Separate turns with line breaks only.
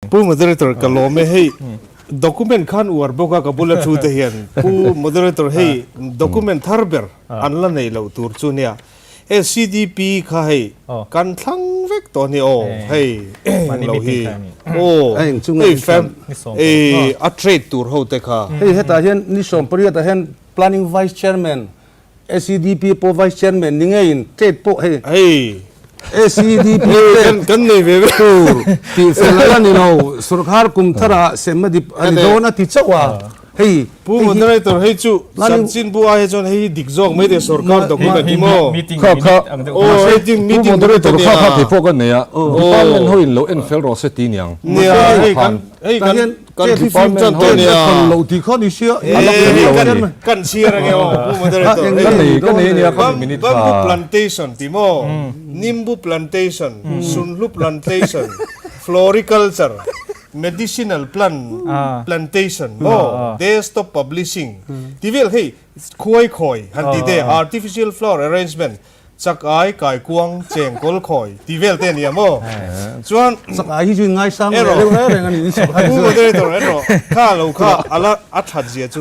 Pu Moderator ka lawm e, hei document khan uar bawk a ka bula thu te hian Pu Moderator hei document thar ber an la nei loh tur chu nia SCDP kha hei kan thlang vek tawh a ni aw hei englo hi aw hei fam ei a trade tur ho te kha.
Hei hetah hian ni 18 ah hian Planning Vice Chairman SEDP pawh Vice Chairman ni ngeiin trade pawh hei.
Hei.
SEDP
trade kan nei ve ve.
Tur tih fel a la ni lo. Sorkar kum tharah sem a dip a ni dawn a ti chauh a. Hei.
Pu Moderator hei chu chanchinbu ai hi chuan hei hi dik zawk mai teh sorkar document hi maw.
Kha kha.
Aw hei tin meeting
Pu Moderator kha kha kei pawh ka nei a. Department ho in lo en fel rawh se ti niang.
Nia hei kan hei kan Kan
department ho nia. Kan lo ti kha ni sia.
Kan chhiar ange aw Pu Moderator.
Ka nei ka nei nia ka minute kha.
Bamboo plantation ti maw? Nimbu plantation, sunhlu plantation, floriculture, medicinal plant plantation maw? Desktop publishing ti vel hei khuai khawi han ti te artificial flower arrangement Chak ai kai kuang cheng kawl khawi tih vel te a nia maw? Chuan
Chak ai hi chu in ngaisang leh deuh reng reng a ni.
Pu Moderator erawh kha lo kha a la a that zia chu.